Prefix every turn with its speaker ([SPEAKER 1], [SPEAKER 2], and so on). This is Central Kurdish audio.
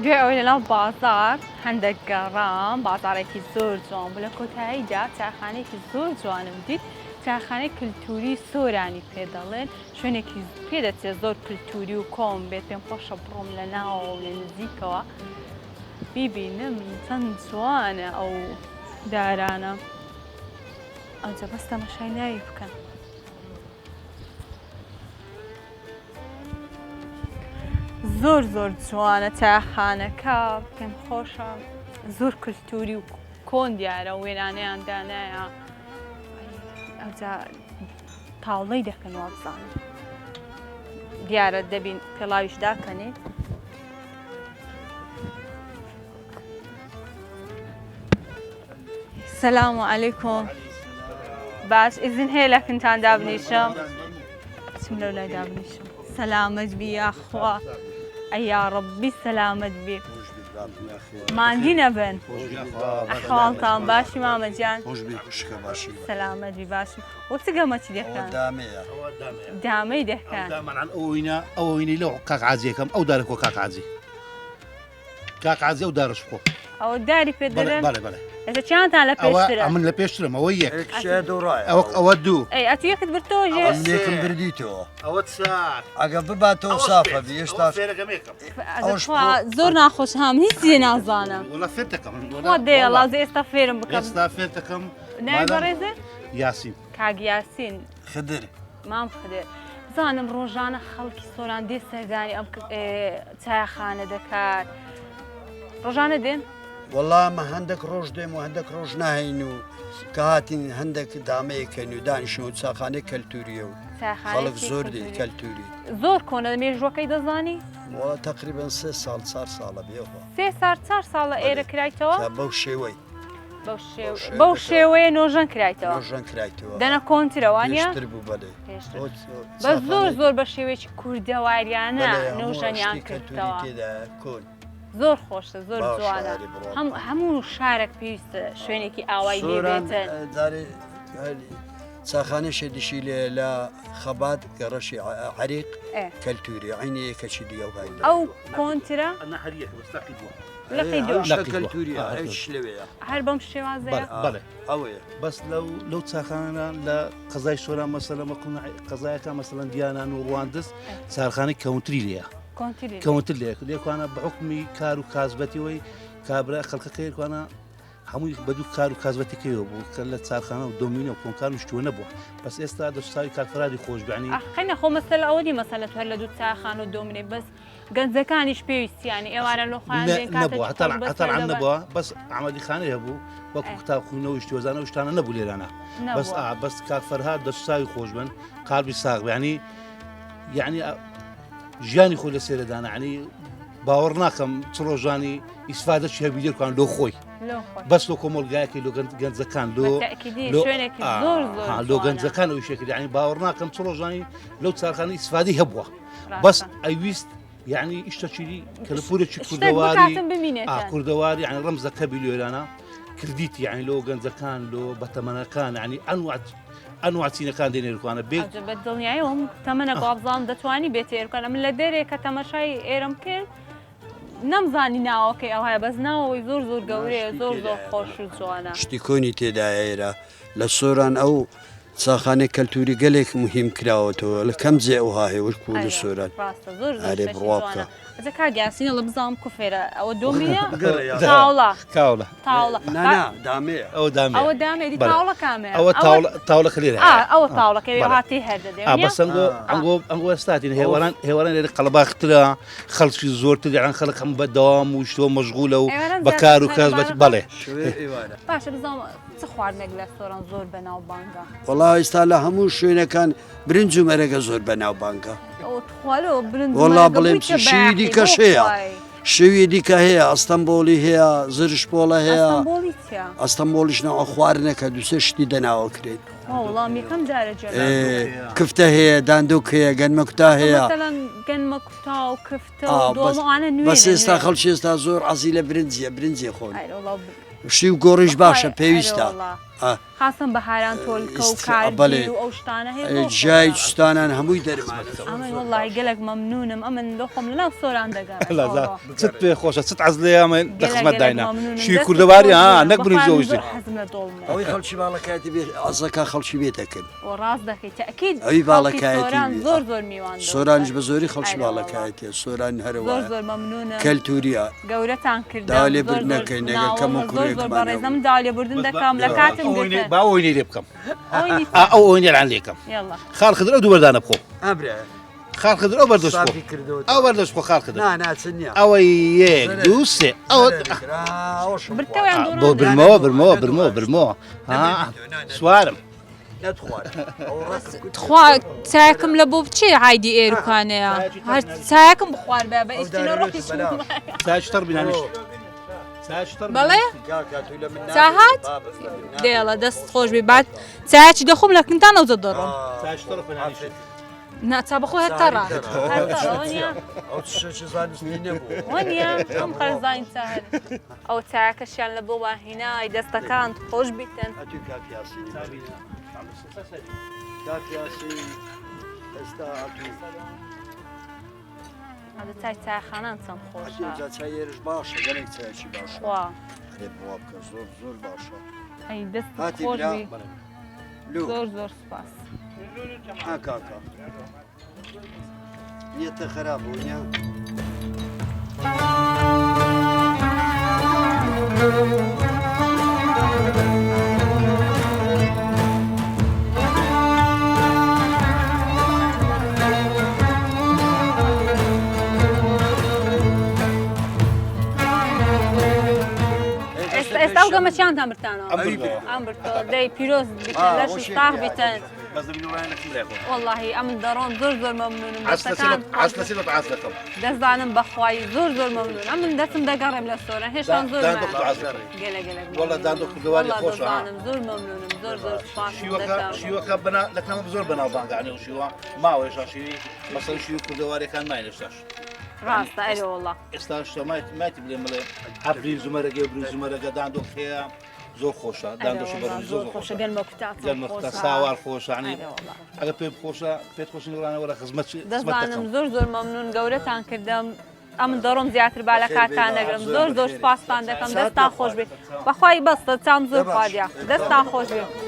[SPEAKER 1] دوای ئەوەی لەناو بازاڕ هەندێک گەڕام، بازاڕێکی زۆر جوان بوو، لە کۆتاییدا چایخانەیەکی زۆر جوانم دیت، چایخانەی کلتوری سۆرانی پێ دەڵێن، شوێنێکی پێ دەچێت زۆر کلتوری و کۆن بێت، پێم خۆشە بڕۆم لە ناوەوە و لە نزیکەوە بیبینم چەند جوانە ئەو دارانە. ئەوجا بەس تەماشای ناوی بکەن. زۆر زۆر جوانە چایخانەکە پێم خۆشە زۆر کللتوری و کۆن دیارە وێنانەیان دانایە ئەوجا تاوڵەی دەکەن وابزانم دیارە دەبین پێڵاویش داکەنێ سلام علیکم باش ئیزن هەیە لە کنتان دابنیشم چم لەو لای دابنیشم سەلامەت بی یاخوا ئەی یاڕەبی سەلامەت بی ماندی نەبن ئەحواڵتان باشی مامە گیان سەلامەت بی باشم وە چ گەمەچی دەکەن دامەی دەکەن
[SPEAKER 2] ئەوەینەی لەو کاک عازیەکەم ئەو دارە کۆ کاک عازی کاک عازی ئەو دارش بخۆ
[SPEAKER 1] ئەوە داری پێ دەدەن
[SPEAKER 2] بەڵێ بەڵێ
[SPEAKER 1] ئێستا چیانتان لە
[SPEAKER 2] ئەوە
[SPEAKER 1] پێشترە
[SPEAKER 2] ئەمن لە پێشترم ئەوە یەک
[SPEAKER 3] شێ دووڕایە
[SPEAKER 2] ئەوە ئەوە دوو
[SPEAKER 1] ئەی ئەتو یەکت برتەوە ژێر
[SPEAKER 3] ئەم یەکم بردیتەوە
[SPEAKER 2] ئەوە چار
[SPEAKER 3] ئەگە بباتەوە سافە بی هێشتا
[SPEAKER 2] فێرەکەم یەکەم
[SPEAKER 3] ئەوەش
[SPEAKER 1] خوا زۆر ناخۆش هام هیچ لێ نازانم
[SPEAKER 2] وەڵا فێر دەکەم
[SPEAKER 1] خوا دەیەڵا زێ ئێستا فێرم بکەم
[SPEAKER 2] ئێستا فێر دەکەم
[SPEAKER 1] ناوی بەڕێزت
[SPEAKER 2] یاسین
[SPEAKER 1] کاک یاسین
[SPEAKER 3] خدر
[SPEAKER 1] مام خدر بزانم ڕۆژانە خەڵکی سۆران دێ سەردانی ئەم چایخانە دەکات ڕۆژانە دێن؟
[SPEAKER 3] وەڵا مە هەندێک ڕۆژ دێم و هەندێک ڕۆژ ناهین و کە هاتین هەندێک دامەیەکەن و دانیشن و چاخانەی کەلتوریە و خەڵک زۆر دێ کەلتوری
[SPEAKER 1] زۆر کۆنە مێژوەکەی دەزانی؟
[SPEAKER 3] وەڵا تقریبا سێ ساڵ چار ساڵە بێەوە
[SPEAKER 1] سێ سار چار ساڵە ئێرە کرایتەوە
[SPEAKER 3] بەو شێوەی
[SPEAKER 1] بەو شێوەیە نۆژەن کرایتەوە
[SPEAKER 3] نۆژەن کرایتەوە
[SPEAKER 1] دەنە کۆنترە وانە
[SPEAKER 3] تر بوو بەێ
[SPEAKER 1] بە زۆر زۆر بە شێوەیەکی کوردەواریانە نۆژەنیان کردەوە
[SPEAKER 3] کۆن
[SPEAKER 1] زۆر خۆشە زۆر جوانە هەم هەموو شارێک پێویستە شوێنێکی ئاوای لێبێتن
[SPEAKER 3] چاخانە شێدیشی لێ لە خەبات گەڕەشی عریق کەلتوری عینی یەکەچی دیەو
[SPEAKER 1] ئەو کۆنترە
[SPEAKER 3] لقی دوو. لقی کەلتوریە هیچ لەوێیە.
[SPEAKER 1] هەر بەم شێوازەیە؟
[SPEAKER 2] بەڵێ
[SPEAKER 3] ئەوەیە.
[SPEAKER 2] بەس لەو لەو چاخانە لە قەزای سۆران مەسەلە مەکڵ قەزایەکە مەسەلەن دیانان و ڕواندز چارخانەی کەونتری لێیە کەونتر لێ لێکوانە بە حکومی کار و کاسبەتیەوەی کابرا خەڵکەکە یەکوانە هەمووی بە دوو کار و کاسبەتەکەیەوە بوو کە لە چارخانە و دۆمینە و کۆنکار و شتوە نەبووە بەس ئێستا دەستاوی کاک فەرهادی خۆش بعنی
[SPEAKER 1] ئەخ خۆ مەسەلە ئەوە نیە مەسەلە تۆ هەر لە دوو چاخانە و دۆمینەی بەس گەنجەکانیش پێویستیانی ئێوارە لۆ خۆیان دێن کاتێکی
[SPEAKER 2] نەبووە هەتا
[SPEAKER 1] خۆش
[SPEAKER 2] هەتا
[SPEAKER 1] بەسەر
[SPEAKER 2] عام
[SPEAKER 1] دەبەن.
[SPEAKER 2] نەبووە بەس ئامادی خانەی هەبوو وەکو
[SPEAKER 1] ئێ.
[SPEAKER 2] کتاب خوێندنەوە و شتوەزانە و شتانە نەبوو لێرانە بەس
[SPEAKER 1] نەبووە.
[SPEAKER 2] ئا بەس کاک فەرهاد دەست و چاوی خۆش بن قالبی ساغ بێ یعنی یعنی ئا- ژیانی خۆی لە سێرە دانا یعنی باوەڕ ناکەم چ ڕۆژانی ئیسفادە چی هەبی لێرکان لۆ خۆی
[SPEAKER 1] لۆ خۆی.
[SPEAKER 2] بەس لۆ کۆمەڵگایەکی لۆ گەنج- گەنجەکان لۆ
[SPEAKER 1] بە تەئکیدی
[SPEAKER 2] لۆ
[SPEAKER 1] شوێنێکی
[SPEAKER 2] ئا،
[SPEAKER 1] زۆر زۆر
[SPEAKER 2] ها، لۆ
[SPEAKER 1] جوانە.
[SPEAKER 2] گەنجەکان ئەو شێکرد یعنی باوەڕ ناکەم چ ڕۆژانی لەو چارخانە ئیسفادەی هەبووە بەس ئەویست یعنی ئیشتەچی کەلەپورێکی کوردەواری کوردەواری یعنی ڕەمزەکە بیلێرانە کردیت یعنی لۆ گەنجەکان لۆ بەتەمەنەکان یعنی ئەنوات ئەنواچینەکان دێنێرکوانە
[SPEAKER 1] بێ بە دڵنیایەوە تەمەنە گوابزان دەتوانی بێت ئێرکانە من لە دەرێ کە تەمەشای ئێرم کرد نەمزانی ناوەکەی ئەوهایە بەس ناوەوەی زۆر زۆر گەورەیە زۆر زۆر خۆش و جوانە.
[SPEAKER 3] شتی کۆنی تێدایە ئێرە لە سۆران ئەو چاخانەی کەلتوری گەلێک موهیم کراوەتەوە لە کەم جێ ئەوها هەیە وەکو لە سۆران
[SPEAKER 1] ڕاستە زۆر زۆر
[SPEAKER 3] ئەرێ
[SPEAKER 1] شتێکی
[SPEAKER 3] بڕوا
[SPEAKER 1] جوانە
[SPEAKER 3] بکە.
[SPEAKER 1] ئەجا کاک یاسین ئەڵێ بزانم کوفێرە ئەوە دۆمینە تاوڵە
[SPEAKER 2] تاوڵە
[SPEAKER 1] تاوڵە
[SPEAKER 3] نا نا دامەیە
[SPEAKER 2] ئەوە دامەیە
[SPEAKER 1] ئەوە دامەیە دی
[SPEAKER 2] بەڵێ.
[SPEAKER 1] تاوڵە کامەیە
[SPEAKER 2] ئەوە تاوڵە تاوڵەکە لێرە
[SPEAKER 1] ئا
[SPEAKER 2] هەیە.
[SPEAKER 1] ئەوە تاوڵەکە
[SPEAKER 2] بەڵێ.
[SPEAKER 1] هاتی هەر دەدێ
[SPEAKER 2] ئا
[SPEAKER 1] نییە؟
[SPEAKER 2] بەس ئەنگۆ ئەنگۆ ئەنگۆ ئێستاتین هێواران هێواران لێرە قەڵەباخترە خەڵکی زۆرتر یان خەڵک هەم بە دەوام و شتۆ مەشغولە و
[SPEAKER 1] ئێواران
[SPEAKER 2] بە کار و
[SPEAKER 1] زیاتر
[SPEAKER 2] کاس بەت
[SPEAKER 1] قەرەباڵغە؟
[SPEAKER 2] بەڵێ
[SPEAKER 3] شوێ ئێوارە
[SPEAKER 1] باشە بزانم چ خواردنێک لە سۆران زۆر بەناوبانگە؟
[SPEAKER 3] وەڵا ئێستا لە هەموو شوێنەکان برنج و مەرەگە زۆر بەناوبانگە.
[SPEAKER 1] ئەوە تخوا لۆ برنج و
[SPEAKER 3] وەڵا
[SPEAKER 1] مەرەگە
[SPEAKER 3] بڵێم
[SPEAKER 1] بوویتە
[SPEAKER 3] چی شوی
[SPEAKER 1] بەیاخی
[SPEAKER 3] دیکەش
[SPEAKER 1] بۆ
[SPEAKER 3] هەیە.
[SPEAKER 1] خوای.
[SPEAKER 3] شوی دیکە هەیە ئەستەمبۆڵی هەیە زرشپۆڵە هەیە.
[SPEAKER 1] ئەستەمبۆڵی چییە؟
[SPEAKER 3] ئەستەمبۆڵیش ناوە خواردنەکە دوسێ شتی دەناوە کرێت.
[SPEAKER 1] وەڵام یەکەم جارە گوێم
[SPEAKER 3] ئێ، کفتە هەیە داندۆک هەیە گەنمەکوتا هەیە.
[SPEAKER 1] مەسەلەن گەنمەکوتا و کفتە
[SPEAKER 3] ئا،
[SPEAKER 1] و
[SPEAKER 3] بەس
[SPEAKER 1] دۆڵمە ئەوانە نوێنە
[SPEAKER 3] بەس ئێستا
[SPEAKER 1] نوێ.
[SPEAKER 3] خەڵکی ئێستا زۆر عەزی لە برنجیە برنجێ خۆن.
[SPEAKER 1] ئەرێ وەڵا
[SPEAKER 3] شی و گۆڕیش باشە
[SPEAKER 1] بەخوای
[SPEAKER 3] پێویستە.
[SPEAKER 1] ئەرێ وەڵا. خاصەن بەهاران تۆلکە و کارگیر و ئەو شتانە هەیە زۆر
[SPEAKER 3] جای
[SPEAKER 1] خۆشە.
[SPEAKER 3] شتانان هەمووی دەرمانە زۆر
[SPEAKER 1] ئەمن
[SPEAKER 3] زۆر
[SPEAKER 1] وەڵڵاهی
[SPEAKER 3] باشە.
[SPEAKER 1] گەلەک مەمنونم ئەمن لۆ خۆم لەناو سۆران دەگەڕێم
[SPEAKER 2] لازا
[SPEAKER 1] ئەوڕۆ.
[SPEAKER 2] چت پێ خۆشە چت عەز لێیە من لە
[SPEAKER 1] گەلەک
[SPEAKER 2] خزمەت
[SPEAKER 1] گەلەک
[SPEAKER 2] داینا
[SPEAKER 1] مەمنونم
[SPEAKER 2] شوی
[SPEAKER 1] دەستت
[SPEAKER 2] کوردەواری
[SPEAKER 1] خۆش
[SPEAKER 2] ها
[SPEAKER 1] بێ
[SPEAKER 2] نەک برنج
[SPEAKER 1] بەخوا من
[SPEAKER 2] زۆر
[SPEAKER 1] زۆر حەزم لە دۆڵمەیە.
[SPEAKER 3] ئەوەی خەڵکی باڵەکایەتی بێ عەزەکە خەڵکی بێ دەکەن.
[SPEAKER 1] و ڕاست دەکەی تەئکید
[SPEAKER 3] ئەوی
[SPEAKER 1] خەڵکی
[SPEAKER 3] باڵەکایەتی
[SPEAKER 1] سۆران
[SPEAKER 3] بێ
[SPEAKER 1] زۆر زۆر میوان دۆستە.
[SPEAKER 3] سۆرانیش بە زۆری خەڵکی
[SPEAKER 1] ئەرێ وەڵڵا.
[SPEAKER 3] باڵەکایەتیە سۆران
[SPEAKER 1] زۆر
[SPEAKER 3] هەرەوایە
[SPEAKER 1] زۆر مەمنونم
[SPEAKER 3] کەلتوریە.
[SPEAKER 1] گەورەتان کردم
[SPEAKER 3] داوا
[SPEAKER 1] زۆر
[SPEAKER 3] لێبوردن
[SPEAKER 1] زۆر
[SPEAKER 3] نەکەین ئەگەر کەم و
[SPEAKER 1] ناوەڵڵا زۆر زۆر
[SPEAKER 3] کوڕیەکمان
[SPEAKER 1] بەڕێزم
[SPEAKER 3] هەبوو.
[SPEAKER 1] داوا لێبوردن
[SPEAKER 2] بەس با
[SPEAKER 1] دەکەم لە کاتم
[SPEAKER 2] ئەو ئۆینەی
[SPEAKER 1] گرتن.
[SPEAKER 2] با ئەو ئۆینەی لێ بکەم
[SPEAKER 1] ئۆینی
[SPEAKER 2] ئا ئەو ئۆینەی لەعن لێکەم
[SPEAKER 1] یەڵا.
[SPEAKER 2] خاڵ خدر ئەو دوو بەردانە بخۆ.
[SPEAKER 3] ئەبرێ.
[SPEAKER 2] خاڵ خدر ئەو بەردەش خۆ
[SPEAKER 3] سافی کردەوە
[SPEAKER 2] ئەو بەردەش خۆ خاڵ خدر
[SPEAKER 3] نا نا چ نییە
[SPEAKER 2] ئەوە یەک
[SPEAKER 3] زەرەر
[SPEAKER 2] دوو سێ ئەوە
[SPEAKER 3] زەرەری کرد. ئا، ئەوەشم خوارد.
[SPEAKER 1] برتەوەیان
[SPEAKER 2] بۆ
[SPEAKER 1] دۆڕاندە.
[SPEAKER 2] برمەوە برمەوە برمەوە برمەوە ها سوارم
[SPEAKER 3] نەتخوارد. ئەو ڕەقم گوت.
[SPEAKER 1] تخوا چایەکم لە بۆ بچێ عایدی ئێروکانەیە هەر چایەکم بخوارد بە بە
[SPEAKER 3] ئەو
[SPEAKER 1] ئیستینە
[SPEAKER 3] دارە
[SPEAKER 1] ڕۆحی
[SPEAKER 3] لۆتە بەلاش.
[SPEAKER 2] چاش تەڕ بینانیش چاش تەڕ
[SPEAKER 1] بەڵێ
[SPEAKER 3] کاکا تو لە من نابێ.
[SPEAKER 1] چاهات
[SPEAKER 3] بابە، لە من نابێ.
[SPEAKER 1] دێڵە دەست خۆش بێ بات چایەکی دەخۆم لە کنتان ئەوجە دەڕۆم
[SPEAKER 2] چاش تەڕ بینانیش
[SPEAKER 1] نا چا بەخۆ هەر تەڕە هەر تەڕە وەنیە
[SPEAKER 3] ئەو چشەکی زانستی نەبوو.
[SPEAKER 1] وەنیە ئەم قەرزاین چا هەر ئەو چایەکەشیان لە بۆ واهینای دەستەکان خۆش بیتن.
[SPEAKER 3] ئەتوو کاک یاسین کاک یاسین ئێستا ئەتوو
[SPEAKER 1] ئەدە چای چایخانان چەند خۆشە.
[SPEAKER 3] ئەتوو جا چای ئێرش باشە گەلێک چایەکی باشە.
[SPEAKER 1] خوا.
[SPEAKER 3] ئەرێ بڕوا بکە زۆر زۆر باشە.
[SPEAKER 1] ئەی دەست
[SPEAKER 3] هاتی
[SPEAKER 1] خۆش
[SPEAKER 3] برا
[SPEAKER 1] بی.
[SPEAKER 3] لو.
[SPEAKER 1] زۆر زۆر سوپاس.
[SPEAKER 3] ها کاکە. نیەتە خراپ بوو نیە؟
[SPEAKER 1] ئێستا ئێستا ئەو گەمە چیانتان برتانەوە؟
[SPEAKER 2] ئەم بردەوە.
[SPEAKER 1] ئەم برتەوە دەی پیرۆز بیتن لەش ساغ بیتن.
[SPEAKER 2] بەس دەبینی وایان لەکم برای خۆم.
[SPEAKER 1] وەڵاهی ئەمن دەڕۆم زۆر زۆر مەمنونم
[SPEAKER 2] عەسلە
[SPEAKER 1] دەستەکان
[SPEAKER 2] سیلە عەسلە سیلە عەسلەکەم.
[SPEAKER 1] دەزانم بەخوای زۆر زۆر مەمنون ئەمن دەچم دەگەڕێم لە سۆران هێشتان زۆر
[SPEAKER 2] دان
[SPEAKER 1] مایە.
[SPEAKER 2] دۆخت عەسلەکەم.
[SPEAKER 1] گەلە گەلەک
[SPEAKER 2] وەڵا دان دۆخت کوردەواری
[SPEAKER 1] وەڵا
[SPEAKER 2] خۆشە ها.
[SPEAKER 1] دەزانم زۆر مەمنونم زۆر زۆر سوپاسم
[SPEAKER 2] شیوەکە
[SPEAKER 1] دەکەم.
[SPEAKER 2] شیوەکە بەنا لەکەم زۆر بەناوبانگە یعنی ئەو شیوە ماوە ئێستا شیوی مەسەلەن شیوی کوردەواریەکان ماین ئێستاش.
[SPEAKER 1] ڕاستە ئەرێ وەڵا.
[SPEAKER 2] ئێستا شتە مایت مایتی بڵێ مڵێ هەر برینج و مەرەگێ و برینج و مەرەگە دان دۆخت هەیە زۆر خۆشە دان دۆشە بەڕووی زۆر خۆشە
[SPEAKER 1] گەنمە کوتا
[SPEAKER 2] گەنمە کوتا ساوار خۆشە عنی ئەگەر پێ خۆشە پێت خۆش نوڕانە وەرە خزمەت
[SPEAKER 1] دەزانم زۆر زۆر مەمنون گەورەتان کردم ئەمن دەڕۆم زیاتر با لە کاتان نەگرم زۆر زۆر سپاستان دەکەم دەستان خۆش بێت بەخوای بەستە چام زۆر خواردیا دەستان خۆش بێت.